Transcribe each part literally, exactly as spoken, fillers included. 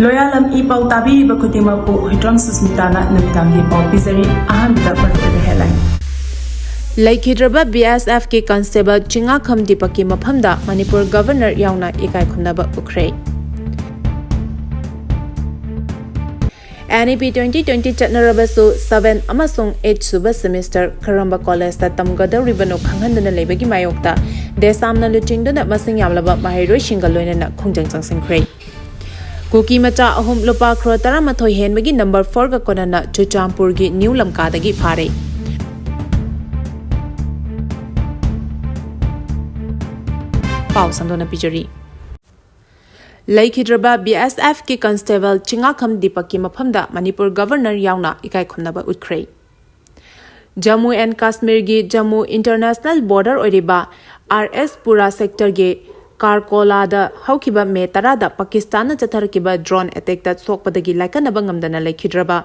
ꯂꯣꯌꯥꯂꯝ E ꯄꯥꯎ ꯇꯥꯕꯤꯔꯤꯕ ꯈꯨꯗꯤꯡꯃꯛꯄꯨ ꯍꯨꯏꯗ꯭ꯔꯣꯝ ꯁꯨꯁꯃꯤꯇꯥꯅ ꯅꯨꯃꯤꯗꯥꯡꯒꯤ ꯄꯥꯎ ꯄꯤꯖꯔꯤ꯫ ꯑꯍꯥꯟꯕꯗ ꯃꯔꯨꯑꯣꯏꯕ headline꯫ ꯂꯩꯈꯤꯗ꯭ꯔꯕ B S F ꯀꯤ constable ꯆꯤꯡꯉꯥꯈꯝ ꯗꯤꯄꯛꯀꯤ ꯃꯐꯝꯗ ꯃꯅꯤꯄꯨꯔ Governor ꯌꯥꯎꯅ ꯏꯀꯥꯏ ꯈꯨꯝꯅꯕ ꯎꯠꯈ꯭ꯔꯦ꯫ N E P twenty twenty ꯆꯠꯅꯔꯕꯁꯨ seven ꯑꯃꯁꯨꯡ eight ꯁꯨꯕ semester ꯀꯔꯝꯕ college ꯇ ꯇꯝꯒꯗꯧꯔꯤꯕꯅꯣ ꯈꯪꯍꯟꯗꯅ ꯂꯩꯕꯒꯤ ꯃꯥꯌꯣꯛꯇ ꯗꯦꯁꯥꯝꯅ ꯂꯨꯆꯤꯡꯗꯨꯅ ꯃꯁꯤꯡ ꯌꯥꯝꯂꯕ ꯃꯍꯩꯔꯣꯏꯁꯤꯡꯒ ꯂꯣꯏꯅꯅ ꯈꯣꯡꯖꯪ ꯆꯪꯁꯤꯟꯈ꯭ꯔꯦ꯫ ꯀꯨꯀꯤ ꯃꯆꯥ ꯑꯍꯨꯝ ꯂꯨꯄꯥ ꯀ꯭ꯔꯣꯔ ꯇꯔꯥꯃꯥꯊꯣꯏ ꯍꯦꯟꯕꯒꯤ number four ꯒ ꯀꯣꯟꯅꯅ ꯆꯨꯔꯆꯥꯟꯄꯨꯔꯒꯤ ꯅ꯭ꯌꯨ ꯂꯝꯀꯥꯗꯒꯤ ꯐꯥꯔꯦ꯫ ꯄꯥꯎ ꯁꯟꯗꯣꯛꯅ ꯄꯤꯖꯔꯤ꯫ ꯂꯩꯈꯤꯗ꯭ꯔꯕ B S F ꯀꯤ constable ꯆꯤꯡꯉꯥꯈꯝ ꯗꯤꯄꯛꯀꯤ ꯃꯐꯝꯗ ꯃꯅꯤꯄꯨꯔ Governor ꯌꯥꯎꯅ ꯏꯀꯥꯏ ꯈꯨꯝꯅꯕ ꯎꯠꯈ꯭ꯔꯦ꯫ ꯖꯝꯃꯨ ꯑꯦꯟ ꯀꯥꯁꯃꯤꯔꯒꯤ ꯖꯝꯃꯨ international border ꯑꯣꯏꯔꯤꯕ R S ꯄꯨꯔꯥ sector ꯒꯤ ꯀꯥꯔꯀꯣꯂꯥꯗ ꯍꯧꯈꯤꯕ ꯃꯦ ꯇꯔꯥꯗ ꯄꯥꯀꯤꯁꯇꯥꯟꯅ ꯆꯠꯊꯔꯛꯈꯤꯕ drone attack ꯇ ꯁꯣꯛꯄꯗꯒꯤ ꯂꯥꯏꯀꯠꯅꯕ ꯉꯝꯗꯅ ꯂꯩꯈꯤꯗ꯭ꯔꯕ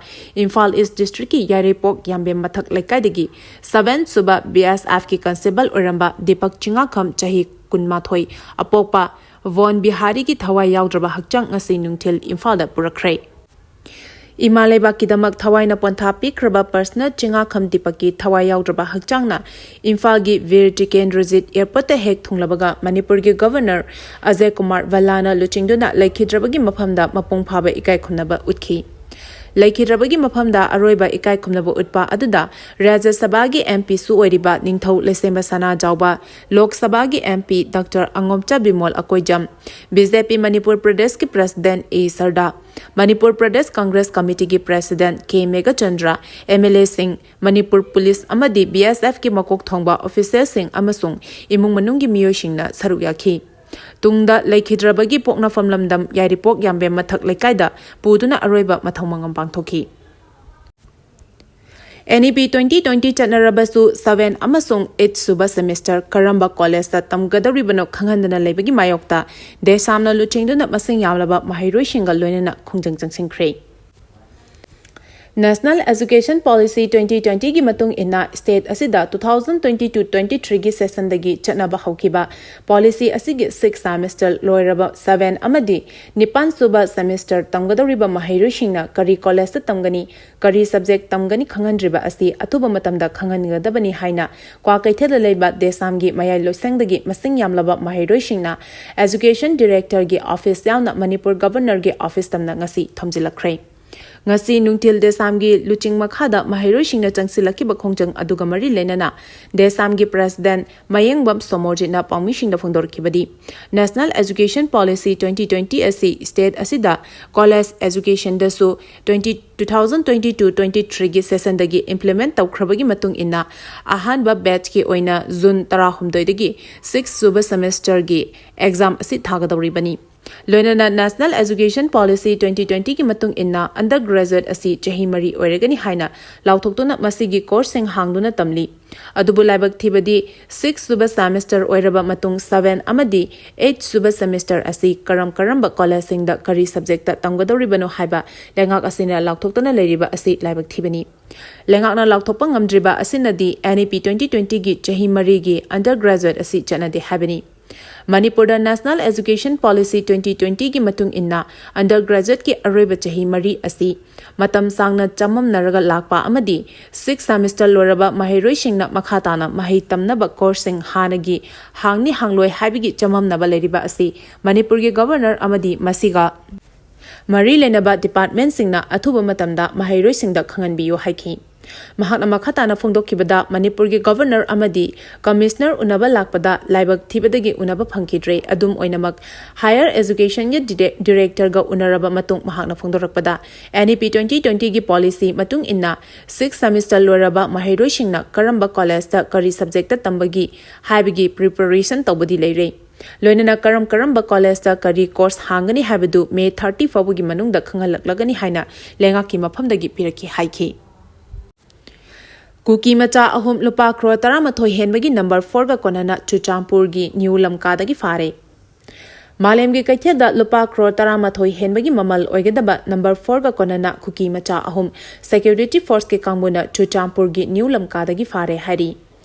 ꯏꯝꯐꯥꯜ East district ꯀꯤ ꯌꯥꯏꯔꯤꯄꯣꯛ ꯌꯥꯝꯕꯦꯝ ꯃꯊꯛ ꯂꯩꯀꯥꯏꯗꯒꯤ seven ꯁꯨꯕ B S F ꯀꯤ constable ꯑꯣꯏꯔꯝꯕ ꯗꯤꯄꯛ ꯆꯤꯡꯉꯥꯈꯝ ꯆꯍꯤ ꯀꯨꯟꯃꯥꯊꯣꯏ ꯑꯄꯣꯛꯄ ꯚꯣꯟ ꯕꯤꯍꯥꯔꯤꯒꯤ ꯊꯋꯥꯏ ꯌꯥꯎꯗ꯭ꯔꯕ ꯍꯛꯆꯥꯡ ꯉꯁꯤ ꯅꯨꯡꯊꯤꯜ ꯏꯝꯐꯥꯜꯗ ꯄꯨꯔꯛꯈ꯭ꯔꯦ꯫ ꯏꯃꯥ ꯂꯩꯕꯥꯛꯀꯤꯗꯃꯛ ꯊꯋꯥꯏꯅ ꯄꯣꯟꯊꯥ ꯄꯤꯈ꯭ꯔꯕ ꯄꯔꯁꯅꯦꯜ ꯆꯤꯡꯉꯥꯈꯝ ꯗꯤꯄꯛꯀꯤ ꯊꯋꯥꯏ ꯌꯥꯎꯗ꯭ꯔꯕ ꯍꯛꯆꯥꯡꯅ ꯏꯝꯐꯥꯜꯒꯤ ꯚꯤꯔ ꯇꯤꯀꯦꯟꯗ꯭ꯔꯖꯤꯠ airport ꯇ ꯍꯦꯛ ꯊꯨꯡꯂꯕꯒ ꯃꯅꯤꯄꯨꯔꯒꯤ Governor ꯑꯖꯌ ꯀꯨꯃꯥꯔ ꯚꯜꯂꯥꯅ ꯂꯨꯆꯤꯡꯗꯨꯅ ꯂꯩꯈꯤꯗ꯭ꯔꯕꯒꯤ ꯃꯐꯝꯗ ꯃꯄꯨꯡ ꯐꯥꯕ ꯏꯀꯥꯏ ꯈꯨꯝꯅꯕ ꯎꯠꯈꯤ꯫ ꯂꯩꯈꯤꯗ꯭ꯔꯕꯒꯤ ꯃꯐꯝꯗ ꯑꯔꯣꯏꯕ ꯏꯀꯥꯏ ꯈꯨꯝꯅꯕ ꯎꯠꯄ ꯑꯗꯨꯗ ꯔꯥꯖ꯭ꯌ ꯁꯚꯥꯒꯤ M P ꯁꯨ ꯑꯣꯏꯔꯤꯕ ꯅꯤꯡꯊꯧ ꯂꯩꯁꯦꯝꯕ ꯁꯅꯥꯖꯥꯎꯕ, ꯂꯣꯛ ꯁꯚꯥꯒꯤ M P Doctor ꯑꯉꯣꯝꯆꯥ Bimol Akoijam, B J P Manipur ꯄ꯭ꯔꯗꯦꯁꯀꯤ President A ꯁꯔꯗꯥ, Manipur Pradesh Congress ꯀꯃꯤꯇꯤꯒꯤ President K Meghachandra, M L A ꯁꯤꯡ, ꯃꯅꯤꯄꯨꯔ ꯄꯨꯂꯤꯁ ꯑꯃꯗꯤ B S F ꯀꯤ ꯃꯀꯣꯛ ꯊꯣꯡꯕ official ꯁꯤꯡ ꯑꯃꯁꯨꯡ ꯏꯃꯨꯡ ꯃꯅꯨꯡꯒꯤ ꯃꯤꯑꯣꯏꯁꯤꯡꯅ ꯁꯔꯨꯛ ꯌꯥꯈꯤ꯫ ꯇꯨꯡꯗ ꯂꯩꯈꯤꯗ꯭ꯔꯕꯒꯤ ꯄꯣꯛꯅꯐꯝ ꯂꯝꯗꯝ ꯌꯥꯏꯔꯤꯄꯣꯛ ꯌꯥꯝꯕꯦꯝ ꯃꯊꯛ ꯂꯩꯀꯥꯏꯗ ꯄꯨꯗꯨꯅ ꯑꯔꯣꯏꯕ ꯃꯊꯧ ꯃꯉꯝ ꯄꯥꯡꯊꯣꯛꯈꯤ꯫ N E P twenty twenty ꯆꯠꯅꯔꯕꯁꯨ seven ꯑꯃꯁꯨꯡ eight ꯁꯨꯕ semester ꯀꯔꯝꯕ college ꯇ ꯇꯝꯒꯗꯧꯔꯤꯕꯅꯣ ꯈꯪꯍꯟꯗꯅ ꯂꯩꯕꯒꯤ ꯃꯥꯌꯣꯛꯇ ꯗꯦꯁꯥꯝꯅ ꯂꯨꯆꯤꯡꯗꯨꯅ ꯃꯁꯤꯡ ꯌꯥꯝꯂꯕ ꯃꯍꯩꯔꯣꯏꯁꯤꯡꯒ ꯂꯣꯏꯅꯅ ꯈꯣꯡꯖꯪ ꯆꯪꯁꯤꯟꯈ꯭ꯔꯦ꯫ National Education Policy twenty twenty ꯒꯤ ꯃꯇꯨꯡ ꯏꯟꯅ state ꯑꯁꯤꯗ two thousand twenty-two twenty-three ꯒꯤ session ꯗꯒꯤ ꯆꯠꯅꯕ ꯍꯧꯈꯤꯕ policy ꯑꯁꯤꯒꯤ sixth semester ꯂꯣꯏꯔꯕ seven ꯑꯃꯗꯤ ꯅꯤꯄꯥꯟ ꯁꯨꯕ semester ꯇꯝꯒꯗꯧꯔꯤꯕ ꯃꯍꯩꯔꯣꯏꯁꯤꯡꯅ ꯀꯔꯤ college ꯇ ꯇꯝꯒꯅꯤ, ꯀꯔꯤ subject ꯇꯝꯒꯅꯤ ꯈꯪꯍꯟꯗ꯭ꯔꯤꯕ ꯑꯁꯤ ꯑꯊꯨꯕ ꯃꯇꯝꯗ ꯈꯪꯍꯟꯒꯗꯕꯅꯤ ꯍꯥꯏꯅ ꯀ꯭ꯋꯥꯀꯩꯊꯦꯜꯗ ꯂꯩꯕ ꯗꯦꯁꯥꯝꯒꯤ ꯃꯌꯥꯏ ꯂꯣꯏꯁꯪꯗꯒꯤ ꯃꯁꯤꯡ ꯌꯥꯝꯂꯕ ꯃꯍꯩꯔꯣꯏꯁꯤꯡꯅ Education Director ꯒꯤ office ꯌꯥꯎꯅ ꯃꯅꯤꯄꯨꯔ Governor ꯒꯤ office ꯇꯝꯅ ꯉꯁꯤ ꯊꯣꯝꯖꯤꯜꯂꯛꯈ꯭ꯔꯦ꯫ ꯉꯁꯤ ꯅꯨꯡꯊꯤꯜ ꯗꯦꯁꯥꯝꯒꯤ ꯂꯨꯆꯤꯡ ꯃꯈꯥꯗ ꯃꯍꯩꯔꯣꯏꯁꯤꯡꯅ ꯆꯪꯁꯤꯜꯂꯛꯈꯤꯕ ꯈꯣꯡꯖꯪ ꯑꯗꯨꯒ ꯃꯔꯤ ꯂꯩꯅꯅ ꯗꯦꯁꯥꯝꯒꯤ President ꯃꯌꯦꯡꯕꯝ ꯁꯣꯃꯣꯔꯖꯤꯠꯅ ꯄꯥꯎꯃꯤꯁꯤꯡꯗ ꯐꯣꯡꯗꯣꯔꯛꯈꯤꯕꯗꯤ, National Education Policy twenty twenty ꯑꯁꯤ state ꯑꯁꯤꯗ college education ꯗꯁꯨ twenty, two thousand twenty-two twenty-three ꯒꯤ session ꯗꯒꯤ implement ꯇꯧꯈ꯭ꯔꯕꯒꯤ ꯃꯇꯨꯡ ꯏꯟꯅ, ꯑꯍꯥꯟꯕ batch ꯀꯤ ꯑꯣꯏꯅ June ꯇꯔꯥꯍꯨꯝꯗꯣꯏꯗꯒꯤ six ꯁꯨꯕ semester ꯒꯤ exam ꯑꯁꯤ ꯊꯥꯒꯗꯧꯔꯤꯕꯅꯤ꯫ ꯂꯣꯏꯅꯅ National Education Policy twenty twenty ꯒꯤ ꯃꯇꯨꯡ ꯏꯟꯅ undergraduate ꯑꯁꯤ ꯆꯍꯤ ꯃꯔꯤ ꯑꯣꯏꯔꯒꯅꯤ ꯍꯥꯏꯅ ꯂꯥꯎꯊꯣꯛꯇꯨꯅ ꯃꯁꯤꯒꯤ course ꯁꯤꯡ ꯍꯥꯡꯗꯨꯅ ꯇꯝꯂꯤ꯫ ꯑꯗꯨꯕꯨ ꯂꯥꯏꯕꯛ ꯊꯤꯕꯗꯤ, six ꯁꯨꯕ semester ꯑꯣꯏꯔꯕ ꯃꯇꯨꯡ seven ꯑꯃꯗꯤ eight ꯁꯨꯕ semester ꯑꯁꯤ ꯀꯔꯝ ꯀꯔꯝꯕ college ꯁꯤꯡꯗ ꯀꯔꯤ subject ꯇ ꯇꯝꯒꯗꯧꯔꯤꯕꯅꯣ ꯍꯥꯏꯕ ꯂꯩꯉꯥꯛ ꯑꯁꯤꯅ ꯂꯥꯎꯊꯣꯛꯇꯅ ꯂꯩꯔꯤꯕ ꯑꯁꯤ ꯂꯥꯏꯕꯛ ꯊꯤꯕꯅꯤ꯫ ꯂꯩꯉꯥꯛꯅ ꯂꯥꯎꯊꯣꯛꯄ ꯉꯝꯗ꯭ꯔꯤꯕ ꯑꯁꯤꯅꯗꯤ N E P twenty twenty ꯒꯤ ꯆꯍꯤ ꯃꯔꯤꯒꯤ undergraduate ꯑꯁꯤ ꯆꯠꯅꯗꯦ ꯍꯥꯏꯕꯅꯤ꯫ ꯃꯅꯤꯄꯨꯔꯗ National Education Policy twenty twenty ꯒꯤ ꯃꯇꯨꯡ ꯏꯟꯅ undergraduate ꯀꯤ ꯑꯔꯣꯏꯕ ꯆꯍꯤ ꯃꯔꯤ ꯑꯁꯤ ꯃꯇꯝ ꯁꯥꯡꯅ ꯆꯃꯝꯅꯔꯒ ꯂꯥꯛꯄ ꯑꯃꯗꯤ six semester ꯂꯣꯏꯔꯕ ꯃꯍꯩꯔꯣꯏꯁꯤꯡꯅ ꯃꯈꯥ ꯇꯥꯅ ꯃꯍꯩ ꯇꯝꯅꯕ course ꯁꯤꯡ ꯍꯥꯟꯅꯒꯤ ꯍꯥꯡꯅꯤ ꯍꯥꯡꯂꯣꯏ ꯍꯥꯏꯕꯒꯤ ꯆꯃꯝꯅꯕ ꯂꯩꯔꯤꯕ ꯑꯁꯤ ꯃꯅꯤꯄꯨꯔꯒꯤ Governor ꯑꯃꯗꯤ ꯃꯁꯤꯒ ꯃꯔꯤ ꯂꯩꯅꯕ department ꯁꯤꯡꯅ ꯑꯊꯨꯕ ꯃꯇꯝꯗ ꯃꯍꯩꯔꯣꯏꯁꯤꯡꯗ ꯈꯪꯍꯟꯕꯤꯌꯨ ꯍꯥꯏꯈꯤ꯫ ꯃꯍꯥꯛꯅ ꯃꯈꯥ ꯇꯥꯅ ꯐꯣꯡꯗꯣꯛꯈꯤꯕꯗ, ꯃꯅꯤꯄꯨꯔꯒꯤ Governor ꯑꯃꯗꯤ Commissioner ꯎꯅꯕ ꯂꯥꯛꯄꯗ ꯂꯥꯏꯕꯛ ꯊꯤꯕꯗꯒꯤ ꯎꯅꯕ ꯐꯪꯈꯤꯗ꯭ꯔꯦ꯫ ꯑꯗꯨꯝ ꯑꯣꯏꯅꯃꯛ, Higher Education ꯒꯤ dire-, Director ꯒ ꯎꯅꯔꯕ ꯃꯇꯨꯡ ꯃꯍꯥꯛꯅ ꯐꯣꯡꯗꯣꯔꯛꯄꯗ, N E P twenty twenty ꯒꯤ policy ꯃꯇꯨꯡ ꯏꯟꯅ six semester ꯂꯣꯏꯔꯕ ꯃꯍꯩꯔꯣꯏꯁꯤꯡꯅ ꯀꯔꯝꯕ college ꯇ ꯀꯔꯤ subject ꯇ ꯇꯝꯕꯒꯤ ꯍꯥꯏꯕꯒꯤ preparation ꯇꯧꯕꯗꯤ ꯂꯩꯔꯦ꯫ ꯂꯣꯏꯅꯅ ꯀꯔꯝ ꯀꯔꯝꯕ college ꯇ ꯀꯔꯤ course ꯍꯥꯡꯒꯅꯤ ꯍꯥꯏꯕꯗꯨ May thirty ꯐꯥꯎꯕꯒꯤ ꯃꯅꯨꯡꯗ ꯈꯪꯍꯜꯂꯛꯂꯒꯅꯤ ꯍꯥꯏꯅ ꯂꯩꯉꯥꯛꯀꯤ ꯃꯐꯝꯗꯒꯤ ꯄꯤꯔꯛꯈꯤ ꯍꯥꯏꯈꯤ꯫ ꯀꯨꯀꯤ ꯃꯆꯥ ꯑꯍꯨꯝ ꯂꯨꯄꯥ crore ꯇꯔꯥꯃꯥꯊꯣꯏ ꯍꯦꯟꯕꯒꯤ number four ꯒ ꯀꯣꯟꯅꯅ ꯆꯨꯔꯆꯥꯟꯄꯨꯔꯒꯤ ꯅ꯭ꯌꯨ ꯂꯝꯀꯥꯗꯒꯤ ꯐꯥꯔꯦ꯫ ꯃꯥꯂꯦꯝꯒꯤ ꯀꯩꯊꯦꯜꯗ ꯂꯨꯄꯥ ꯀ꯭ꯔꯣꯔ ꯇꯔꯥꯃꯥꯊꯣꯏ ꯍꯦꯟꯕꯒꯤ ꯃꯃꯜ ꯑꯣꯏꯒꯗꯕ ꯅꯝꯕꯔ ꯐꯣꯔꯒ ꯀꯣꯟꯅꯅ ꯀꯨꯀꯤ ꯃꯆꯥ ꯑꯍꯨꯝ ꯁꯦꯀ꯭ꯌꯨꯔꯤꯇꯤ ꯐꯣꯔꯁꯀꯤ ꯀꯥꯡꯕꯨꯅ ꯆꯨꯔꯆꯥꯟꯄꯨꯔꯒꯤ ꯅ꯭ꯌꯨ ꯂꯝꯀꯥꯗꯒꯤ ꯐꯥꯔꯦ ꯍꯥꯏꯔꯤ꯫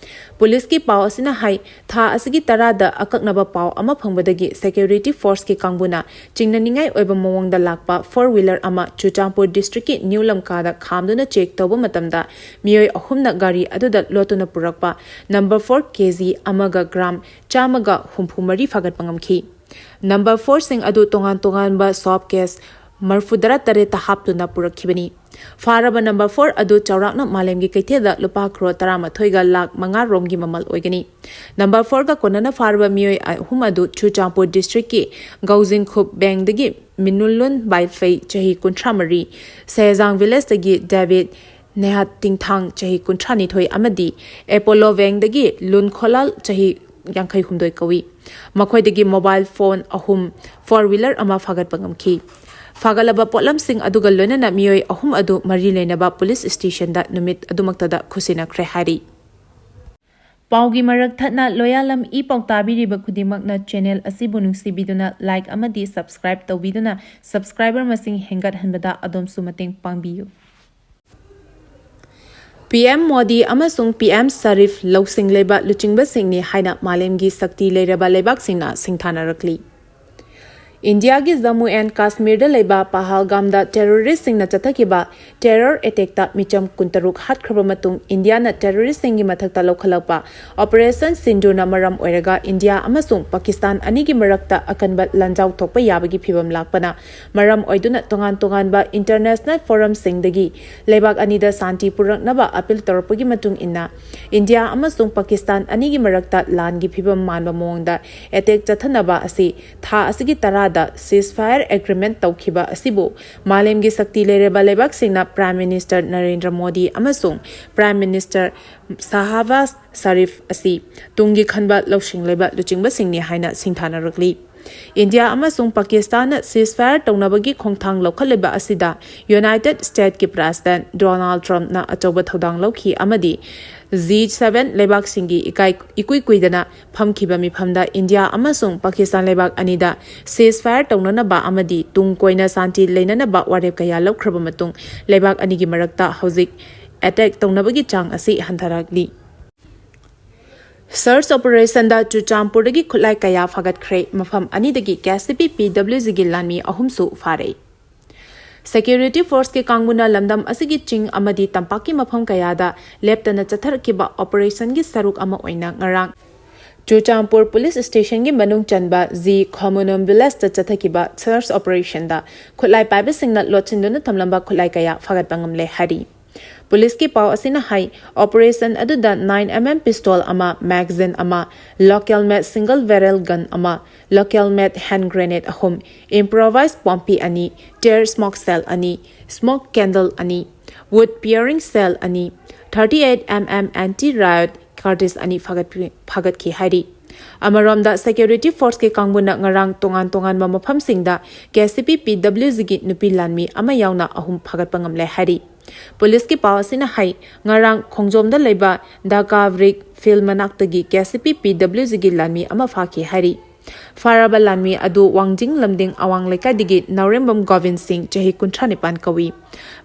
ꯄꯨꯂꯤꯁꯀꯤ ꯄꯥꯎ ꯑꯁꯤꯅ ꯍꯥꯏ, ꯊꯥ ꯑꯁꯤꯒꯤ ꯇꯔꯥꯗ ꯑꯀꯛꯅꯕ ꯄꯥꯎ ꯑꯃ ꯐꯪꯕꯗꯒꯤ ꯁꯦꯀ꯭ꯌꯨꯔꯤꯇꯤ ꯐꯣꯔꯁꯀꯤ ꯀꯥꯡꯕꯨꯅ ꯆꯤꯡꯅꯅꯤꯡꯉꯥꯏ ꯑꯣꯏꯕ ꯃꯑꯣꯡꯗ ꯂꯥꯛꯄ ꯐꯣꯔ ꯋꯤꯂꯔ ꯑꯃ ꯆꯨꯔꯆꯥꯟꯄꯨꯔ ꯗꯤꯁꯇ꯭ꯔꯤꯛꯀꯤ ꯅ꯭ꯌꯨ ꯂꯝꯀꯥꯗ ꯈꯥꯝꯗꯨꯅ ꯆꯦꯛ ꯇꯧꯕ ꯃꯇꯝꯗ ꯃꯤꯑꯣꯏ ꯑꯍꯨꯝꯅ ꯒꯥꯔꯤ ꯑꯗꯨꯗ ꯂꯣꯠꯇꯨꯅ ꯄꯨꯔꯛꯄ ꯅꯝꯕꯔ ꯐꯣꯔ ꯀꯦ ꯖꯤ ꯑꯃꯒ ꯒ꯭ꯔꯥꯝ ꯆꯥꯝꯃꯒ ꯍꯨꯝꯐꯨ ꯃꯔꯤ ꯐꯥꯒꯠꯄ ꯉꯝꯈꯤ꯫ ꯅꯝꯕꯔ ꯐꯣꯔꯁꯤꯡ ꯑꯗꯨ ꯇꯣꯉꯥꯟ ꯇꯣꯉꯥꯟꯕ ꯁꯣꯞ ꯀꯦꯁ ꯃꯔꯐꯨꯇꯔꯥ ꯇꯔꯦꯠꯇ ꯍꯥꯞꯇꯨꯅ ꯄꯨꯔꯛꯈꯤꯕꯅꯤ꯫ ꯐꯥꯔꯕ ꯅꯝꯕꯔ ꯐꯣꯔ ꯑꯗꯨ ꯆꯥꯎꯔꯥꯛꯅ ꯃꯥꯂꯦꯝꯒꯤ ꯀꯩꯊꯦꯜꯗ ꯂꯨꯄꯥ ꯀ꯭ꯔꯣꯔ ꯇꯔꯥꯃꯥꯊꯣꯏꯒ ꯂꯥꯈ ꯃꯉꯥ ꯔꯣꯝꯒꯤ ꯃꯃꯜ ꯑꯣꯏꯒꯅꯤ꯫ ꯅꯝꯕꯔ ꯐꯣꯔꯒ ꯀꯣꯟꯅꯅ ꯐꯥꯔꯕ ꯃꯤꯑꯣꯏ ꯑꯍꯨꯝ ꯑꯗꯨ ꯆꯨꯔꯆꯥꯟꯄꯨꯔ ꯗꯤꯁꯇ꯭ꯔꯤꯛꯀꯤ ꯒꯧꯖꯤꯡꯈꯨꯞ ꯕꯦꯡꯗꯒꯤ ꯃꯤꯅꯨꯜꯂꯨꯟ ꯕꯥꯏꯐꯩ, ꯆꯍꯤ ꯀꯨꯟꯊ꯭ꯔꯥ ꯃꯔꯤ, ꯁꯦꯍꯖꯥꯡ ꯚꯤꯂꯦꯖꯇꯒꯤ ꯗꯦꯕꯤꯠ ꯅꯦꯍꯥꯠ ꯇꯤꯡꯊꯥꯡ, ꯆꯍꯤ ꯀꯨꯟꯊ꯭ꯔꯥ ꯅꯤꯊꯣꯏ ꯑꯃꯗꯤ ꯑꯦꯄꯣꯂꯣ ꯕꯦꯡꯗꯒꯤ ꯂꯨꯟ ꯈꯣꯂꯥꯜ, ꯆꯍꯤ ꯌꯥꯡꯈꯩ ꯍꯨꯝꯗꯣꯏ ꯀꯧꯏ꯫ ꯃꯈꯣꯏꯗꯒꯤ ꯃꯣꯕꯥꯏꯜ ꯐꯣꯟ ꯑꯍꯨꯝ, ꯐꯣꯔ ꯋꯤꯂꯔ ꯑꯃ ꯐꯥꯒꯠꯄ ꯉꯝꯈꯤ꯫ ꯐꯥꯒꯠꯂꯕ ꯄꯣꯠꯂꯝꯁꯤꯡ ꯑꯗꯨꯒ ꯂꯣꯏꯅꯅ ꯃꯤꯑꯣꯏ ꯑꯍꯨꯝ ꯑꯗꯨ ꯃꯔꯤ ꯂꯩꯅꯕ ꯄꯨꯂꯤꯁ ꯁ꯭ꯇꯦꯁꯟꯗ ꯅꯨꯃꯤꯠ ꯑꯗꯨꯃꯛꯇꯗ ꯈꯨꯠꯁꯤꯟꯅꯈ꯭ꯔꯦ ꯍꯥꯏꯔꯤ꯫ ꯄꯥꯎꯒꯤ ꯃꯔꯛ ꯊꯠꯅ ꯂꯣꯌꯥꯂꯝ ꯏ ꯄꯥꯎ ꯇꯥꯕꯤꯔꯤꯕ ꯈꯨꯗꯤꯡꯃꯛꯅ ꯆꯦꯅꯦꯜ ꯑꯁꯤꯕꯨ ꯅꯨꯡꯁꯤꯕꯤꯗꯨꯅ ꯂꯥꯏꯛ ꯑꯃꯗꯤ ꯁꯕꯁꯀ꯭ꯔꯥꯏꯕ ꯇꯧꯕꯤꯗꯨꯅ ꯁꯕꯁꯀ꯭ꯔꯥꯏꯕꯔ ꯃꯁꯤꯡ ꯍꯦꯟꯒꯠꯍꯟꯕꯗ ꯑꯗꯣꯝꯁꯨ ꯃꯇꯦꯡ ꯄꯥꯡꯕꯤꯌꯨ꯫ ꯄꯤ ꯑꯦꯝ ꯃꯣꯗꯤ ꯑꯃꯁꯨꯡ ꯄꯤ ꯑꯦꯝ ꯁꯔꯤꯐ ꯂꯧꯁꯤꯡ ꯂꯩꯕ ꯂꯨꯆꯤꯡꯕꯁꯤꯡꯅꯤ ꯍꯥꯏꯅ ꯃꯥꯂꯦꯝꯒꯤ ꯁꯛꯇꯤ ꯂꯩꯔꯕ ꯂꯩꯕꯥꯛꯁꯤꯡꯅ ꯁꯤꯡꯊꯥꯅꯔꯛꯂꯤ꯫ ꯏꯟꯗꯤꯌꯥꯒꯤ ꯖꯝꯃꯨ ꯑꯦꯟ ꯀꯥꯁꯃꯤꯔꯗ ꯂꯩꯕ ꯄꯍꯜꯒꯥꯝꯗ ꯇꯦꯔꯣꯔꯤꯁꯁꯤꯡꯅ ꯆꯠꯊꯈꯤꯕ ꯇꯦꯔꯣꯔ ꯑꯦꯇꯦꯛꯇ ꯃꯤꯆꯝ ꯀꯨꯟꯇꯔꯨꯛ ꯍꯥꯠꯈ꯭ꯔꯕ ꯃꯇꯨꯡ, ꯏꯟꯗꯤꯌꯥꯅ ꯇꯦꯔꯣꯔꯤꯁꯁꯤꯡꯒꯤ ꯃꯊꯛꯇ ꯂꯧꯈꯠꯂꯛꯄ ꯑꯣꯄꯔꯦꯁꯟ ꯁꯤꯟꯗꯨꯔꯅ ꯃꯔꯝ ꯑꯣꯏꯔꯒ ꯏꯟꯗꯤꯌꯥ ꯑꯃꯁꯨꯡ ꯄꯥꯀꯤꯁꯇꯥꯟ ꯑꯅꯤꯒꯤ ꯃꯔꯛꯇ ꯑꯀꯟꯕ ꯂꯥꯟꯖꯥꯎ ꯊꯣꯛꯄ ꯌꯥꯕꯒꯤ ꯐꯤꯚꯝ ꯂꯥꯛꯄꯅ ꯃꯔꯝ ꯑꯣꯏꯗꯨꯅ ꯇꯣꯉꯥꯟ ꯇꯣꯉꯥꯟꯕ ꯏꯟꯇꯔꯅꯦꯁꯅꯦꯜ ꯐꯣꯔꯝꯁꯤꯡꯗꯒꯤ ꯂꯩꯕꯥꯛ ꯑꯅꯤꯗ ꯁꯥꯟꯇꯤ ꯄꯨꯔꯛꯅꯕ ꯑꯄꯤꯜ ꯇꯧꯔꯛꯄꯒꯤ ꯃꯇꯨꯡ ꯏꯟꯅ, ꯏꯟꯗꯤꯌꯥ ꯑꯃꯁꯨꯡ ꯄꯥꯀꯤꯁꯇꯥꯟ ꯑꯅꯤꯒꯤ ꯃꯔꯛꯇ ꯂꯥꯟꯒꯤ ꯐꯤꯚꯝ ꯃꯥꯟꯕ ꯃꯑꯣꯡꯗ ꯑꯦꯇꯦꯛ ꯆꯠꯊꯅꯕ ꯑꯁꯤ ꯊꯥ ꯑꯁꯤꯒꯤ ꯇꯔꯥꯗ ceasefire agreement ꯇꯧꯈꯤꯕ ꯑꯁꯤꯕꯨ ꯃꯥꯂꯦꯝꯒꯤ ꯁꯛꯇꯤ ꯂꯩꯔꯕ ꯂꯩꯕꯥꯛꯁꯤꯡꯅ ꯄ꯭ꯔꯥꯏꯝ ꯃꯤꯅꯤꯁꯇꯔ ꯅꯔꯦꯟꯗ꯭ꯔ ꯃꯣꯗꯤ ꯑꯃꯁꯨꯡ ꯄ꯭ꯔꯥꯏꯝ ꯃꯤꯅꯤꯁꯇꯔ ꯁꯥꯍꯕꯥꯖ ꯁꯔꯤꯐ ꯑꯁꯤ ꯇꯨꯡꯒꯤ ꯈꯟꯕ ꯂꯧꯁꯤꯡ ꯂꯩꯕ ꯂꯨꯆꯤꯡꯕꯁꯤꯡꯅꯤ ꯍꯥꯏꯅ ꯁꯤꯡꯊꯥꯅꯔꯛꯂꯤ꯫ ꯏꯟꯗꯤꯌꯥ ꯑꯃꯁꯨꯡ ꯄꯥꯀꯤꯁꯇꯥꯟꯅ ceasefire ꯇꯧꯅꯕꯒꯤ ꯈꯣꯡꯊꯥꯡ ꯂꯧꯈꯠꯂꯤꯕ ꯑꯁꯤꯗ ꯌꯨꯅꯥꯏꯇꯦꯗ ꯁ꯭ꯇꯦꯠꯀꯤ ꯄ꯭ꯔꯦꯁꯤꯗꯦꯟꯠ ꯗꯣꯅꯥꯜꯗ ꯇ꯭ꯔꯝꯞꯅ ꯑꯆꯧꯕ ꯊꯧꯗꯥꯡ ꯂꯧꯈꯤ ꯑꯃꯗꯤ ꯖꯤ ꯁꯚꯦꯟ ꯂꯩꯕꯥꯛꯁꯤꯡꯒꯤ ꯏꯀꯥꯏ ꯏꯀꯨꯏ ꯀꯨꯏꯗꯅ ꯐꯝꯈꯤꯕ ꯃꯤꯐꯝꯗ ꯏꯟꯗꯤꯌꯥ ꯑꯃꯁꯨꯡ ꯄꯥꯀꯤꯁꯇꯥꯟ ꯂꯩꯕꯥꯛ ꯑꯅꯤꯗ ceasefire ꯇꯧꯅꯅꯕ ꯑꯃꯗꯤ ꯇꯨꯡ ꯀꯣꯏꯅ ꯁꯥꯟꯇꯤ ꯂꯩꯅꯅꯕ ꯋꯥꯔꯦꯞ ꯀꯌꯥ ꯂꯧꯈ꯭ꯔꯕ ꯃꯇꯨꯡ ꯂꯩꯕꯥꯛ ꯑꯅꯤꯒꯤ ꯃꯔꯛꯇ ꯍꯧꯖꯤꯛ ꯑꯦꯇꯦꯛ ꯇꯧꯅꯕꯒꯤ ꯆꯥꯡ ꯑꯁꯤ ꯍꯟꯊꯔꯛꯂꯤ꯫ Search operationꯗ ꯆꯨꯔꯆꯥꯟꯄꯨꯔꯗꯒꯤ ꯈꯨꯠꯂꯥꯏ ꯀꯌꯥ ꯐꯥꯒꯠꯈ꯭ꯔꯦ꯫ ꯃꯐꯝ ꯑꯅꯤꯗꯒꯤ ꯀꯦ ꯑꯦꯁ ꯁꯤ ꯄꯤ ꯄꯤ ꯗꯕ꯭ꯂꯤꯎ ꯖꯤꯒꯤ ꯂꯥꯟꯃꯤ ꯑꯍꯨꯝꯁꯨ ꯐꯥꯔꯦ꯫ Security forceꯀꯤ ꯀꯥꯡꯕꯨꯅ ꯂꯝꯗꯝ ꯑꯁꯤꯒꯤ ꯆꯤꯡ ꯑꯃꯗꯤ ꯇꯝꯄꯥꯛꯀꯤ ꯃꯐꯝ ꯀꯌꯥꯗ ꯂꯦꯞꯇꯅ ꯆꯠꯊꯔꯛꯈꯤꯕ operationꯒꯤ ꯁꯔꯨꯛ ꯑꯃ ꯑꯣꯏꯅ ꯉꯔꯥꯡ ꯆꯨꯔꯆꯥꯟꯄꯨꯔ police stationꯒꯤ ꯃꯅꯨꯡ ꯆꯟꯕ ꯖꯤ ꯈꯣꯃꯣꯅꯣꯝ villageꯇ ꯆꯠꯊꯈꯤꯕ search operationꯗ ꯈꯨꯠꯂꯥꯏ ꯄꯥꯏꯕꯁꯤꯡꯅ ꯂꯣꯠꯁꯤꯟꯗꯨꯅ ꯊꯝꯂꯝꯕ ꯈꯨꯠꯂꯥꯏ ꯀꯌꯥ ꯐꯥꯒꯠꯄ ꯉꯝꯂꯦ ꯍꯥꯏꯔꯤ꯫ Policeꯀꯤ ꯄꯥꯎ ꯑꯁꯤꯅ ꯍꯥꯏ, operation ꯑꯗꯨꯗ nine M M pistol ꯑꯃ, magazine ꯑꯃ, local made single barrel gun ꯑꯃ, local made hand grenade ꯑꯍꯨꯝ, improvised ꯄꯣꯝꯄꯤ ꯑꯅꯤ, tear smoke shell ꯑꯅꯤ, smoke candle ꯑꯅꯤ, wood bearing shell ꯑꯅꯤ, thirty eight M M anti riot cartridge ꯑꯅꯤ ꯐꯥꯒꯠꯈꯤ ꯍꯥꯏꯔꯤ꯫ ꯑꯃꯔꯣꯝꯗ, security forceꯀꯤ ꯀꯥꯡꯕꯨꯅ ꯉꯔꯥꯡ ꯇꯣꯉꯥꯟ ꯇꯣꯉꯥꯟꯕ ꯃꯐꯝꯁꯤꯡꯗ ꯀꯦ ꯑꯦꯁ ꯁꯤ ꯄꯤ ꯄꯤ ꯗꯕ꯭ꯂꯤꯎ ꯖꯤꯒꯤ ꯅꯨꯄꯤ ꯂꯥꯟꯃꯤ ꯑꯃ ꯌꯥꯎꯅ ꯑꯍꯨꯝ ꯐꯥꯒꯠꯄ ꯉꯝꯂꯦ ꯍꯥꯏꯔꯤ꯫ Policeꯀꯤ ꯄꯥꯎ ꯑꯁꯤꯅ ꯍꯥꯏ, ꯉꯔꯥꯡ ꯈꯣꯡꯖꯣꯝꯗ ꯂꯩꯕ ꯗꯥꯀꯥ ꯕ꯭ꯔꯤꯛ field ꯃꯅꯥꯛꯇꯒꯤ ꯀꯦ ꯑꯦꯁ ꯁꯤ ꯄꯤ ꯄꯤ ꯗꯕ꯭ꯂꯤꯎ ꯖꯤꯒꯤ ꯂꯥꯟꯃꯤ ꯑꯃ ꯐꯥꯈꯤ ꯍꯥꯏꯔꯤ꯫ ꯐꯥꯔꯕ ꯂꯥꯟꯃꯤ ꯑꯗꯨ ꯋꯥꯡꯖꯤꯡ ꯂꯝꯗꯤꯡ ꯑꯋꯥꯡ ꯂꯩꯀꯥꯏꯗꯒꯤ ꯅꯥꯎꯔꯦꯝꯕꯝ ꯒꯣꯕꯤꯟ ꯁꯤꯡ, ꯆꯍꯤ ꯀꯨꯟꯊ꯭ꯔꯥ ꯅꯤꯄꯥꯟ ꯀꯧꯏ꯫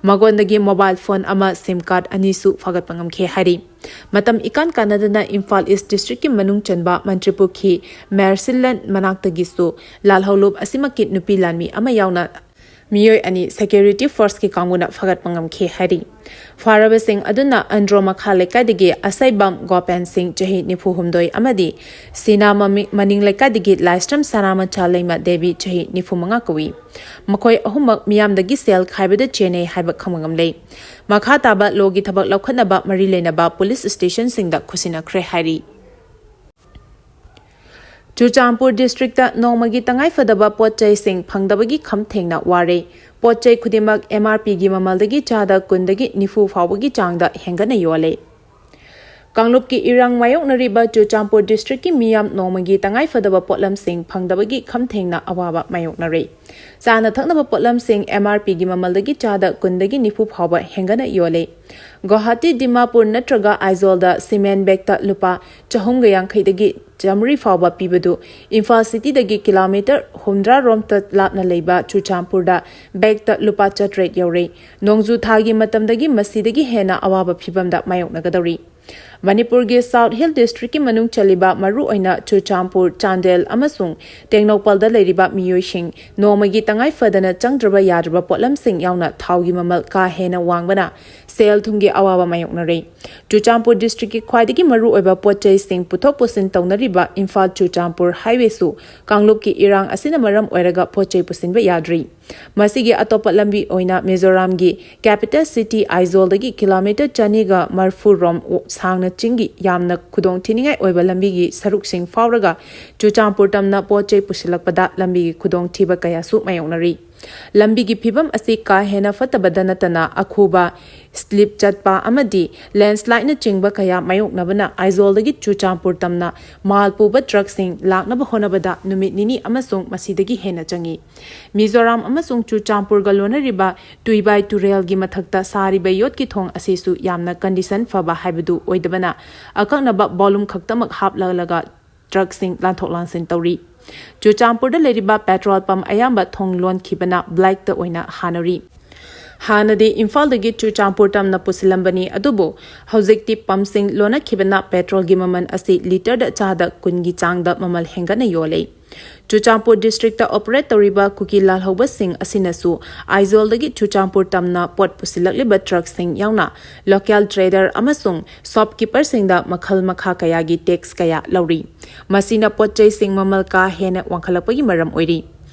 ꯃꯉꯣꯟꯗꯒꯤ mobile phone ꯑꯃ, SIM card ꯑꯅꯤꯁꯨ ꯐꯥꯒꯠꯄ ꯉꯝꯈꯤ ꯍꯥꯏꯔꯤ꯫ ꯃꯇꯝ ꯏꯀꯥꯟ ꯀꯥꯟꯅꯗꯅ ꯏꯝꯐꯥꯜ East districtꯀꯤ ꯃꯅꯨꯡ ꯆꯟꯕ ꯃꯟꯇ꯭ꯔꯤꯄꯨꯈ꯭ꯔꯤ ꯃꯦꯔꯁꯤꯂꯦꯟ ꯃꯅꯥꯛꯇꯒꯤꯁꯨ ꯂꯥꯜꯍꯧꯂꯨꯞ ꯑꯁꯤꯃꯛꯀꯤ ꯅꯨꯄꯤ ꯂꯥꯟꯃꯤ ꯑꯃ ꯌꯥꯎꯅ ꯃꯤꯑꯣꯏ ꯑꯅꯤ security forceꯀꯤ ꯀꯥꯡꯕꯨꯅ ꯐꯥꯒꯠꯄ ꯉꯝꯈꯤ ꯍꯥꯏꯔꯤ꯫ ꯐꯥꯔꯕꯁꯤꯡ ꯑꯗꯨꯅ ꯑꯟꯗ꯭ꯔꯣ ꯃꯈꯥ ꯂꯩꯀꯥꯏꯗꯒꯤ ꯑꯁꯩꯕꯝ ꯒꯣꯄꯦꯟ ꯁꯤꯡ, ꯆꯍꯤ ꯅꯤꯐꯨ ꯍꯨꯝꯗꯣꯏ, ꯑꯃꯗꯤ ꯁꯤꯅꯥ ꯃꯃꯤ-, ꯃꯅꯤꯡ ꯂꯩꯀꯥꯏꯗꯒꯤ ꯂꯥꯏꯁ꯭ꯔꯝ ꯁꯅꯥꯃꯆꯥ ꯂꯩꯃ ꯗꯦꯕꯤ, ꯆꯍꯤ ꯅꯤꯐꯨ ꯃꯉꯥ ꯀꯧꯏ꯫ ꯃꯈꯣꯏ ꯑꯍꯨꯝꯃꯛ ꯃꯤꯌꯥꯝꯗꯒꯤ ꯁꯦꯜ ꯈꯥꯏꯕꯗ ꯆꯦꯟꯅꯩ ꯍꯥꯏꯕ ꯈꯪꯕ ꯉꯝꯂꯦ꯫ ꯃꯈꯥ ꯇꯥꯕ lawꯒꯤ ꯊꯕꯛ ꯂꯧꯈꯠꯅꯕ ꯃꯔꯤ ꯂꯩꯅꯕ police stationꯁꯤꯡꯗ ꯈꯨꯠꯁꯤꯟꯅꯈ꯭ꯔꯦ ꯍꯥꯏꯔꯤ꯫ ꯆꯨꯔꯆꯥꯟꯄꯨꯔ districtꯇ ꯅꯣꯡꯃꯒꯤ ꯇꯉꯥꯏꯐꯗꯕ ꯄꯣꯠ ꯆꯩꯁꯤꯡ ꯐꯪꯗꯕꯒꯤ ꯈꯝ ꯊꯦꯡꯅ ꯋꯥꯔꯦ꯫ ꯄꯣꯠ ꯆꯩ ꯈꯨꯗꯤꯡꯃꯛ M R Pꯒꯤ ꯃꯃꯜꯗꯒꯤ ꯆꯥꯗ ꯀꯨꯟꯗꯒꯤ ꯅꯤꯐꯨ ꯐꯥꯎꯕꯒꯤ ꯆꯥꯡꯗ ꯍꯦꯟꯒꯠꯅ ꯌꯣꯜꯂꯦ꯫ ꯀꯥꯡꯂꯨꯞꯀꯤ ꯏꯔꯥꯡ ꯃꯥꯌꯣꯛꯅꯔꯤꯕ ꯆꯨꯔꯆꯥꯟꯄꯨꯔ districtꯀꯤ ꯃꯤꯌꯥꯝ ꯅꯣꯡꯃꯒꯤ ꯇꯉꯥꯏꯐꯗꯕ ꯄꯣꯠꯂꯝꯁꯤꯡ ꯐꯪꯗꯕꯒꯤ ꯈꯝ ꯊꯦꯡꯅ ꯑꯋꯥꯕ ꯃꯥꯌꯣꯛꯅꯔꯦ꯫ ꯆꯥꯅ ꯊꯛꯅꯕ ꯄꯣꯠꯂꯝꯁꯤꯡ MRPꯒꯤ ꯃꯃꯜꯗꯒꯤ ꯆꯥꯗ ꯀꯨꯟꯗꯒꯤ ꯅꯤꯐꯨ ꯐꯥꯎꯕ ꯍꯦꯟꯒꯠꯅ ꯌꯣꯜꯂꯦ꯫ ꯒꯨꯋꯥꯍꯥꯇꯤ, ꯗꯤꯃꯥꯄꯨꯔ ꯅꯠꯇ꯭ꯔꯒ ꯑꯥꯏꯖꯣꯜꯗ cement bagꯇ ꯂꯨꯄꯥ ꯆꯍꯨꯝꯒ ꯌꯥꯡꯈꯩꯗꯒꯤ ꯆꯥꯃꯔꯤ ꯐꯥꯎꯕ ꯄꯤꯕꯗꯨ ꯏꯝꯐꯥꯜ cityꯗꯒꯤ kilometre ꯍꯨꯝꯗ꯭ꯔꯥ ꯔꯣꯝꯇ ꯂꯥꯞꯅ ꯂꯩꯕ ꯆꯨꯔꯆꯥꯟꯄꯨꯔꯗ bagꯇ ꯂꯨꯄꯥ ꯆꯥꯇ꯭ꯔꯦꯠ ꯌꯧꯔꯦ꯫ ꯅꯣꯡꯖꯨ ꯊꯥꯒꯤ ꯃꯇꯝꯗꯒꯤ ꯃꯁꯤꯗꯒꯤ ꯍꯦꯟꯅ ꯑꯋꯥꯕ ꯐꯤꯚꯝꯗ ꯃꯥꯌꯣꯛꯅꯒꯗꯧꯔꯤ꯫ ꯃꯅꯤꯄꯨꯔꯒꯤ South Hill districtꯀꯤ ꯃꯅꯨꯡ ꯆꯜꯂꯤꯕ ꯃꯔꯨꯑꯣꯏꯅ ꯆꯨꯔꯆꯥꯟꯄꯨꯔ, ꯆꯥꯟꯗꯦꯜ ꯑꯃꯁꯨꯡ ꯇꯦꯡꯅꯧꯄꯜꯗ ꯂꯩꯔꯤꯕ ꯃꯤꯑꯣꯏꯁꯤꯡ ꯅꯣꯡꯃꯒꯤ ꯇꯉꯥꯏ ꯐꯗꯅ ꯆꯪꯗ꯭ꯔꯕ ꯌꯥꯗ꯭ꯔꯕ ꯄꯣꯠꯂꯝꯁꯤꯡ ꯌꯥꯎꯅ ꯊꯥꯎꯒꯤ ꯃꯃꯜ ꯀꯥ ꯍꯦꯟꯅ ꯋꯥꯡꯕꯅ ꯁꯦꯜ ꯊꯨꯝꯒꯤ ꯑꯋꯥꯕ ꯃꯥꯌꯣꯛꯅꯔꯦ꯫ ꯆꯨꯔꯆꯥꯟꯄꯨꯔ districtꯀꯤ ꯈ꯭ꯋꯥꯏꯗꯒꯤ ꯃꯔꯨꯑꯣꯏꯕ ꯄꯣꯠ ꯆꯩꯁꯤꯡ ꯄꯨꯊꯣꯛ ꯄꯨꯁꯤꯟ ꯇꯧꯅꯔꯤꯕ ꯏꯝꯐꯥꯜ ꯆꯨꯔꯆꯥꯟꯄꯨꯔ highwayꯁꯨ ꯀꯥꯡꯂꯨꯞꯀꯤ ꯏꯔꯥꯡ ꯑꯁꯤꯅ ꯃꯔꯝ ꯑꯣꯏꯔꯒ ꯄꯣꯠ ꯆꯩ ꯄꯨꯁꯤꯟꯕ ꯌꯥꯗ꯭ꯔꯤ꯫ ꯃꯁꯤꯒꯤ ꯑꯇꯣꯞꯄ ꯂꯝꯕꯤ ꯑꯣꯏꯅ ꯃꯤꯖꯣꯔꯥꯝꯒꯤ capital city ꯑꯥꯏꯖꯣꯜꯗꯒꯤ kilometre ꯆꯅꯤꯒ ꯃꯔꯐꯨ ꯔꯣꯝ ꯁꯥꯡꯅ ꯆꯤꯡꯒꯤ ꯌꯥꯝꯅ ꯈꯨꯗꯣꯡ ꯊꯤꯅꯤꯡꯉꯥꯏ ꯑꯣꯏꯕ ꯂꯝꯕꯤꯒꯤ ꯁꯔꯨꯛꯁꯤꯡ ꯐꯥꯎꯔꯒ ꯆꯨꯔꯆꯥꯟꯄꯨꯔ ꯇꯝꯅ ꯄꯣꯠ ꯆꯩ ꯄꯨꯁꯤꯜꯂꯛꯄꯗ ꯂꯝꯕꯤꯒꯤ ꯈꯨꯗꯣꯡꯊꯤꯕ ꯀꯌꯥꯁꯨ ꯃꯥꯌꯣꯛꯅꯔꯤ꯫ ꯂꯝꯕꯤꯒꯤ ꯐꯤꯕꯝ ꯑꯁꯤ ꯀꯥ ꯍꯦꯟꯅ ꯐꯠꯇꯕꯗ ꯅꯠꯇꯅ ꯑꯈꯨꯕ, slip ꯆꯠꯄ ꯑꯃꯗꯤ landslideꯅꯆꯤꯡꯕ ꯀꯌꯥ ꯃꯥꯌꯣꯛꯅꯕꯅ ꯑꯥꯏꯖꯣꯜꯗꯒꯤ ꯆꯨꯔꯆꯥꯟꯄꯨꯔ ꯇꯝꯅ ꯃꯥꯜ ꯄꯨꯕ truckꯁꯤꯡ ꯂꯥꯛꯅꯕ ꯍꯣꯠꯅꯕꯗ ꯅꯨꯃꯤꯠ ꯅꯤꯅꯤ ꯑꯃꯁꯨꯡ ꯃꯁꯤꯗꯒꯤ ꯍꯦꯟꯅ ꯆꯪꯏ꯫ ꯃꯤꯖꯣꯔꯥꯝ ꯑꯃꯁꯨꯡ ꯆꯨꯔꯆꯥꯟꯄꯨꯔꯒ ꯂꯣꯟꯅꯔꯤꯕ ꯇꯨꯏꯕꯥꯏ ꯇꯨꯔꯦꯜꯒꯤ ꯃꯊꯛꯇ ꯁꯥꯔꯤꯕ ꯌꯣꯠꯀꯤ ꯊꯣꯡ ꯑꯁꯤꯁꯨ ꯌꯥꯝꯅ condition ꯐꯕ ꯍꯥꯏꯕꯗꯨ ꯑꯣꯏꯗꯕꯅ ꯑꯀꯛꯅꯕ volume ꯈꯛꯇꯃꯛ ꯍꯥꯞꯂꯒ truckꯁꯤꯡ ꯂꯥꯟꯊꯣꯛ ꯂꯥꯟꯁꯤꯟ ꯇꯧꯔꯤ꯫ ꯆꯨꯔꯆꯥꯟꯄꯨꯔꯗ ꯂꯩꯔꯤꯕ petrol pump ꯑꯌꯥꯝꯕ ꯊꯣꯡ ꯂꯣꯟꯈꯤꯕꯅ blackꯇ ꯑꯣꯏꯅ ꯍꯥꯟꯅꯔꯤ꯫ ꯍꯥꯟꯅꯗꯤ ꯏꯝꯐꯥꯜꯗꯒꯤ ꯆꯨꯔꯆꯥꯟꯄꯨꯔ ꯇꯝꯅ ꯄꯨꯁꯤꯜꯂꯝꯕꯅꯤ, ꯑꯗꯨꯕꯨ ꯍꯧꯖꯤꯛꯇꯤ pumpꯁꯤꯡ ꯂꯣꯟꯅꯈꯤꯕꯅ petrolꯒꯤ ꯃꯃꯜ ꯑꯁꯤ litreꯗ ꯆꯥꯗ ꯀꯨꯟꯒꯤ ꯆꯥꯡꯗ ꯃꯃꯜ ꯍꯦꯟꯒꯠꯅ ꯌꯣꯜꯂꯦ꯫ ꯆꯨꯔꯆꯥꯟꯄꯨꯔ districtꯇ operate ꯇꯧꯔꯤꯕ ꯀꯨꯀꯤ ꯂꯥꯜꯍꯧꯕꯁꯤꯡ ꯑꯁꯤꯅꯁꯨ ꯑꯥꯏꯖꯣꯜꯗꯒꯤ ꯆꯨꯔꯆꯥꯟꯄꯨꯔ ꯇꯝꯅ ꯄꯣꯠ ꯄꯨꯁꯤꯜꯂꯛꯂꯤꯕ truckꯁꯤꯡ ꯌꯥꯎꯅ local trader ꯑꯃꯁꯨꯡ shopkeeperꯁꯤꯡꯗ ꯃꯈꯜ ꯃꯈꯥ ꯀꯌꯥꯒꯤ tax ꯀꯌꯥ ꯂꯧꯔꯤ꯫ ꯃꯁꯤꯅ ꯄꯣꯠ ꯆꯩꯁꯤꯡ ꯃꯃꯜ ꯀꯥ ꯍꯦꯟꯅ ꯋꯥꯡꯈꯠꯂꯛꯄꯒꯤ ꯃꯔꯝ ꯑꯣꯏꯔꯤ꯫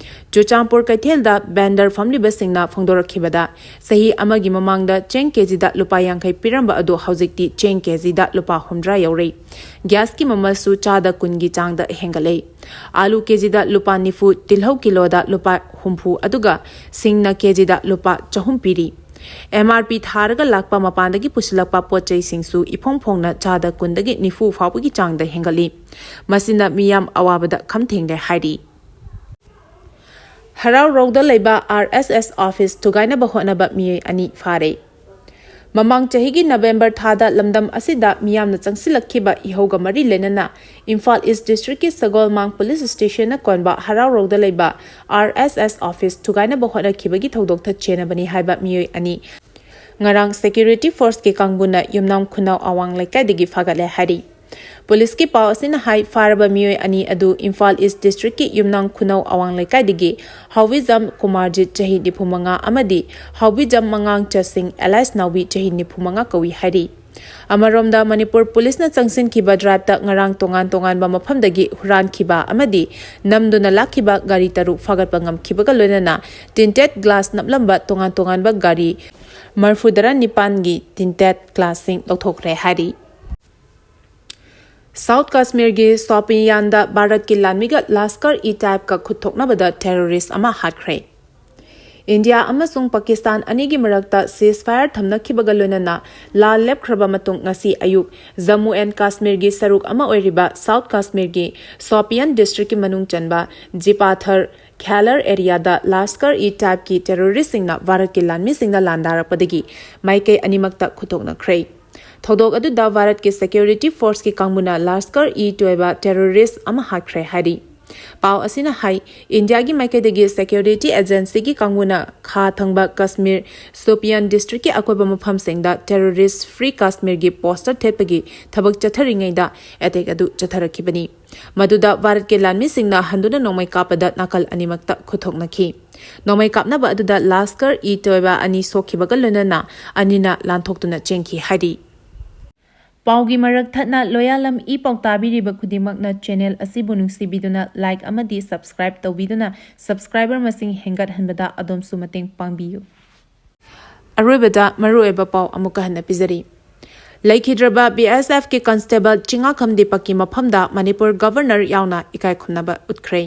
ꯆꯨꯔꯆꯥꯟꯄꯨꯔ ꯀꯩꯊꯦꯜꯗ vendor ꯐꯝꯂꯤꯕꯁꯤꯡꯅ ꯐꯣꯡꯗꯣꯔꯛꯈꯤꯕꯗ, ꯆꯍꯤ ꯑꯃꯒꯤ ꯃꯃꯥꯡꯗ ꯆꯦꯡ KGꯗ ꯂꯨꯄꯥ ꯌꯥꯡꯈꯩ ꯄꯤꯔꯝꯕ ꯑꯗꯨ ꯍꯧꯖꯤꯛꯇꯤ ꯆꯦꯡ KGꯗ ꯂꯨꯄꯥ ꯍꯨꯝꯗ꯭ꯔꯥ ꯌꯧꯔꯦ꯫ Gasꯀꯤ ꯃꯃꯜꯁꯨ ꯆꯥꯗ ꯀꯨꯟꯒꯤ ꯆꯥꯡꯗ ꯍꯦꯟꯒꯠꯂꯦ꯫ ꯑꯥꯂꯨ KGꯗ ꯂꯨꯄꯥ ꯅꯤꯐꯨ, ꯇꯤꯜꯍꯧ ꯀꯤꯂꯣꯗ ꯂꯨꯄꯥ ꯍꯨꯝꯐꯨ, ꯑꯗꯨꯒ ꯁꯤꯡꯅ KGꯗ ꯂꯨꯄꯥ ꯆꯍꯨꯝ ꯄꯤꯔꯤ꯫ ꯑꯦꯝ ꯑꯥꯔ ꯄꯤ ꯊꯥꯔꯒ ꯂꯥꯛꯄ ꯃꯄꯥꯟꯗꯒꯤ ꯄꯨꯁꯤꯜꯂꯛꯄ ꯄꯣꯠ ꯆꯩꯁꯤꯡꯁꯨ ꯏꯐꯣꯡ ꯐꯣꯡꯅ ꯆꯥꯗ ꯀꯨꯟꯗꯒꯤ ꯅꯤꯐꯨ ꯐꯥꯎꯕꯒꯤ ꯆꯥꯡꯗ ꯍꯦꯟꯒꯠꯂꯤ꯫ ꯃꯁꯤꯅ ꯃꯤꯌꯥꯝ ꯑꯋꯥꯕꯗ ꯈꯝ ꯊꯦꯡꯂꯦ ꯍꯥꯏꯔꯤ꯫ ꯍꯔꯥꯎ ꯔꯧꯗ ꯂꯩꯕ ꯑꯥꯔ ꯑꯦꯁ ꯑꯦꯁ ꯑꯣꯐꯤꯁ ꯊꯨꯒꯥꯏꯅꯕ ꯍꯣꯠꯅꯕ ꯃꯤꯑꯣꯏ ꯑꯅꯤ ꯐꯥꯔꯦ꯫ ꯃꯃꯥꯡ ꯆꯍꯤꯒꯤ ꯅꯕꯦꯝꯕꯔ ꯊꯥꯗ ꯂꯝꯗꯝ ꯑꯁꯤꯗ ꯃꯤꯌꯥꯝꯅ ꯆꯪꯁꯤꯜꯂꯛꯈꯤꯕ ꯏꯍꯧꯒ ꯃꯔꯤ ꯂꯩꯅꯅ ꯏꯝꯐꯥꯜ ꯏꯁ ꯗꯤꯁꯇ꯭ꯔꯤꯛꯀꯤ ꯁꯒꯣꯜꯃꯥꯡ ꯄꯨꯂꯤꯁ ꯁ꯭ꯇꯦꯁꯟꯅ ꯀꯣꯟꯕ ꯍꯔꯥꯎ ꯔꯧꯗ ꯂꯩꯕ ꯑꯥꯔ ꯑꯦꯁ ꯑꯦꯁ ꯑꯣꯐꯤꯁ ꯊꯨꯒꯥꯏꯅꯕ ꯍꯣꯠꯅꯈꯤꯕꯒꯤ ꯊꯧꯗꯣꯛꯇ ꯆꯦꯟꯅꯕꯅꯤ ꯍꯥꯏꯕ ꯃꯤꯑꯣꯏ ꯑꯅꯤ ꯉꯔꯥꯡ ꯁꯦꯀ꯭ꯌꯨꯔꯤꯇꯤ ꯐꯣꯔꯁꯀꯤ ꯀꯥꯡꯕꯨꯅ ꯌꯨꯝꯅꯥꯝ ꯈꯨꯅꯧ ꯑꯋꯥꯡ ꯂꯩꯀꯥꯏꯗꯒꯤ ꯐꯥꯒꯠꯂꯦ ꯍꯥꯏꯔꯤ꯫ ꯄꯨꯂꯤꯁꯀꯤ ꯄꯥꯎ ꯑꯁꯤꯅ ꯍꯥꯏ, ꯐꯥꯔꯕ ꯃꯤꯑꯣꯏ ꯑꯅꯤ ꯑꯗꯨ ꯏꯝꯐꯥꯜ ꯏꯁ ꯗꯤꯁꯇ꯭ꯔꯤꯛꯀꯤ ꯌꯨꯝꯅꯥꯝ ꯈꯨꯅꯧ ꯑꯋꯥꯡ ꯂꯩꯀꯥꯏꯗꯒꯤ ꯍꯥꯎꯕꯤꯖꯝ ꯀꯨꯃꯥꯔꯖꯤꯠ ꯆꯍꯤ ꯅꯤꯐꯨ ꯃꯉꯥ ꯑꯃꯗꯤ ꯍꯥꯎꯕꯤꯖꯝ ꯃꯉꯥꯡ ꯆꯁꯤꯡ alias ꯅꯥꯎꯕꯤ ꯆꯍꯤ ꯅꯤꯐꯨ ꯃꯉꯥ ꯀꯧꯏ ꯍꯥꯏꯔꯤ꯫ ꯑꯃꯔꯣꯝꯗ ꯃꯅꯤꯄꯨꯔ ꯄꯨꯂꯤꯁꯅ ꯆꯪꯁꯤꯟꯈꯤꯕ ꯗ꯭ꯔꯥꯏꯕꯇ ꯉꯔꯥꯡ ꯇꯣꯉꯥꯟ ꯇꯣꯉꯥꯟꯕ ꯃꯐꯝꯗꯒꯤ ꯍꯨꯔꯥꯟꯈꯤꯕ ꯑꯃꯗꯤ ꯅꯝꯗꯨꯅ ꯂꯥꯛꯈꯤꯕ ꯒꯥꯔꯤ ꯇꯔꯨꯛ ꯐꯥꯒꯠꯄ ꯉꯝꯈꯤꯕꯒ ꯂꯣꯏꯅꯅ tinted glass ꯅꯞꯂꯝꯕ ꯇꯣꯉꯥꯟ ꯇꯣꯉꯥꯟꯕ ꯒꯥꯔꯤ ꯃꯔꯐꯨꯇꯔꯥ ꯅꯤꯄꯥꯟꯒꯤ tinted glassꯁꯤꯡ ꯂꯧꯊꯣꯛꯈ꯭ꯔꯦ ꯍꯥꯏꯔꯤ꯫ ꯁꯥꯎꯠ ꯀꯥꯁꯃꯤꯔꯒꯤ ꯁꯣꯄꯤꯌꯥꯟꯗ ꯚꯥꯔꯠꯀꯤ ꯂꯥꯟꯃꯤꯒ ꯂꯥꯁꯀꯔ ꯏ ꯇꯥꯏꯕꯀ ꯈꯨꯠꯊꯣꯛꯅꯕꯗ terrorist ꯑꯃ ꯍꯥꯠꯈ꯭ꯔꯦ꯫ ꯏꯟꯗꯤꯌꯥ ꯑꯃꯁꯨꯡ ꯄꯥꯀꯤꯁꯇꯥꯟ ꯑꯅꯤꯒꯤ ꯃꯔꯛꯇ ceasefire ꯊꯝꯅꯈꯤꯕꯒ ꯂꯣꯏꯅꯅ ꯂꯥꯟ ꯂꯦꯞꯈ꯭ꯔꯕ ꯃꯇꯨꯡ ꯉꯁꯤ ꯑꯌꯨꯛ ꯖꯝꯃꯨ ꯑꯦꯟ ꯀꯥꯁꯃꯤꯔꯒꯤ ꯁꯔꯨꯛ ꯑꯃ ꯑꯣꯏꯔꯤꯕ ꯁꯥꯎꯠ ꯀꯥꯁꯃꯤꯔꯒꯤ ꯁꯣꯄꯤꯌꯥꯟ ꯗꯤꯁꯇ꯭ꯔꯤꯛꯀꯤ ꯃꯅꯨꯡ ꯆꯟꯕ ꯖꯤꯄꯥꯊꯔ ꯈ꯭ꯌꯥꯂꯔ ꯑꯦꯔꯤꯌꯥꯗ ꯂꯥꯁꯀꯔ ꯏ ꯇꯥꯏꯕꯀꯤ terroristꯁꯤꯡꯅ ꯚꯥꯔꯠꯀꯤ ꯂꯥꯟꯃꯤꯁꯤꯡꯅ ꯂꯥꯟꯗꯥꯔꯛꯄꯗꯒꯤ ꯃꯥꯏꯀꯩ ꯑꯅꯤꯃꯛꯇ ꯈꯨꯠꯊꯣꯛꯅꯈ꯭ꯔꯦ꯫ ꯊꯧꯗꯣꯛ ꯑꯗꯨꯗ ꯚꯥꯔꯠꯀꯤ ꯁꯦꯀ꯭ꯌꯨꯔꯤꯇꯤ ꯐꯣꯔꯁꯀꯤ ꯀꯥꯡꯕꯨꯅ ꯂꯥꯁꯀꯔ ꯏ ꯇꯣꯏꯕ terrorist ꯑꯃ ꯍꯥꯠꯈ꯭ꯔꯦ ꯍꯥꯏꯔꯤ꯫ ꯄꯥꯎ ꯑꯁꯤꯅ ꯍꯥꯏ, ꯏꯟꯗꯤꯌꯥꯒꯤ ꯃꯥꯏꯀꯩꯗꯒꯤ ꯁꯦꯀ꯭ꯌꯨꯔꯤꯇꯤ ꯑꯦꯖꯦꯟꯁꯤꯒꯤ ꯀꯥꯡꯕꯨꯅ ꯈꯥ ꯊꯪꯕ ꯀꯥꯁꯃꯤꯔ ꯁꯣꯄꯤꯌꯥꯟ ꯗꯤꯁꯇ꯭ꯔꯤꯛꯀꯤ ꯑꯀꯣꯏꯕ ꯃꯐꯝꯁꯤꯡꯗ terrorist free ꯀꯥꯁꯃꯤꯔꯒꯤ poster ꯊꯦꯠꯄꯒꯤ ꯊꯕꯛ ꯆꯠꯊꯔꯤꯉꯩꯗ attack ꯑꯗꯨ ꯆꯠꯊꯔꯛꯈꯤꯕꯅꯤ꯫ ꯃꯗꯨꯗ ꯚꯥꯔꯠꯀꯤ ꯂꯥꯟꯃꯤꯁꯤꯡꯅ ꯍꯟꯗꯨꯅ ꯅꯣꯡꯃꯩ ꯀꯥꯞꯄꯗ ꯅꯥꯀꯜ ꯑꯅꯤꯃꯛꯇ ꯈꯨꯠꯊꯣꯛꯅꯈꯤ꯫ ꯅꯣꯡꯃꯩ ꯀꯥꯞꯅꯕ ꯑꯗꯨꯗ ꯂꯥꯁꯀꯔ ꯏ ꯇꯣꯏꯕ ꯑꯅꯤ ꯁꯣꯛꯈꯤꯕꯒ ꯂꯣꯏꯅꯅ ꯑꯅꯤꯅ ꯂꯥꯟꯊꯣꯛꯇꯨꯅ ꯆꯦꯟꯈꯤ ꯍꯥꯏꯔꯤ꯫ ꯄꯥꯎꯒꯤ ꯃꯔꯛ ꯊꯠꯅ ꯂꯣꯌꯥꯂꯝ ꯏ ꯄꯥꯎ ꯇꯥꯕꯤꯔꯤꯕ ꯈꯨꯗꯤꯡꯃꯛꯅ channel ꯑꯁꯤꯕꯨ ꯅꯨꯡꯁꯤꯕꯤꯗꯨꯅ like ꯑꯃꯗꯤ subscribe ꯇꯧꯕꯤꯗꯨꯅ subscriber ꯃꯁꯤꯡ ꯍꯦꯟꯒꯠꯍꯟꯕꯗ ꯑꯗꯣꯝꯁꯨ ꯃꯇꯦꯡ ꯄꯥꯡꯕꯤꯌꯨ꯫ ꯑꯔꯣꯏꯕꯗ ꯃꯔꯨꯑꯣꯏꯕ ꯄꯥꯎ ꯑꯃꯨꯛꯀ ꯍꯟꯅ ꯄꯤꯖꯔꯤ꯫ ꯂꯩꯈꯤꯗ꯭ꯔꯕ ꯕꯤ ꯑꯦꯁ ꯑꯦꯐꯀꯤ constable ꯆꯤꯡꯉꯥꯈꯝ ꯗꯤꯄꯛꯀꯤ ꯃꯐꯝꯗ ꯃꯅꯤꯄꯨꯔ governor ꯌꯥꯎꯅ ꯏꯀꯥꯏ ꯈꯨꯝꯅꯕ ꯎꯠꯈ꯭ꯔꯦ꯫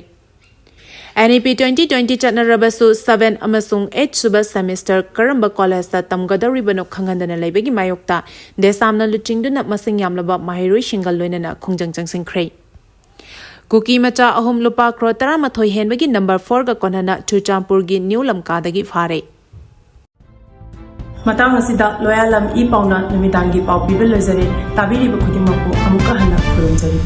NEP twenty twenty ꯆꯠꯅꯔꯕꯁꯨ seven ꯑꯃꯁꯨꯡ eight ꯁꯨꯕ semester ꯀꯔꯝꯕ ꯀꯣꯂꯦꯖꯇ ꯇꯝꯒꯗꯧꯔꯤꯕꯅꯣ ꯈꯪꯍꯟꯗꯅ ꯂꯩꯕꯒꯤ ꯃꯥꯌꯣꯛꯇ DESAMꯅ ꯂꯨꯆꯤꯡꯗꯨꯅ ꯃꯁꯤꯡ ꯌꯥꯝꯂꯕ ꯃꯍꯩꯔꯣꯏꯁꯤꯡꯒ ꯂꯣꯏꯅꯅ ꯈꯣꯡꯖꯪ ꯆꯪꯁꯤꯟꯈ꯭ꯔꯦ꯫ ꯀꯨꯀꯤ ꯃꯆꯥ ꯑꯍꯨꯝ ꯂꯨꯄꯥ ꯀ꯭ꯔꯣꯔ ꯇꯔꯥꯃꯥꯊꯣꯏ ꯍꯦꯟꯕꯒꯤ number fourꯒ ꯀꯣꯟꯅꯅ ꯆꯨꯔꯆꯥꯟꯄꯨꯔꯒꯤ ꯅ꯭ꯌꯨ ꯂꯝꯀꯥꯗꯒꯤ ꯐꯥꯔꯦ꯫ ꯃꯇꯥꯡ ꯑꯁꯤꯗ ꯂꯣꯌꯥꯂꯝ ꯏ ꯄꯥꯎꯅ ꯅꯨꯃꯤꯗꯥꯡꯒꯤ ꯄꯥꯎ ꯄꯤꯕ ꯂꯣꯏꯖꯔꯦ꯫ ꯇꯥꯕꯤꯔꯤꯕ ꯈꯨꯗꯤꯡꯃꯛꯄꯨ ꯑꯃꯨꯛꯀ ꯍꯟꯅ ꯈꯨꯔꯨꯝꯖꯔꯤ꯫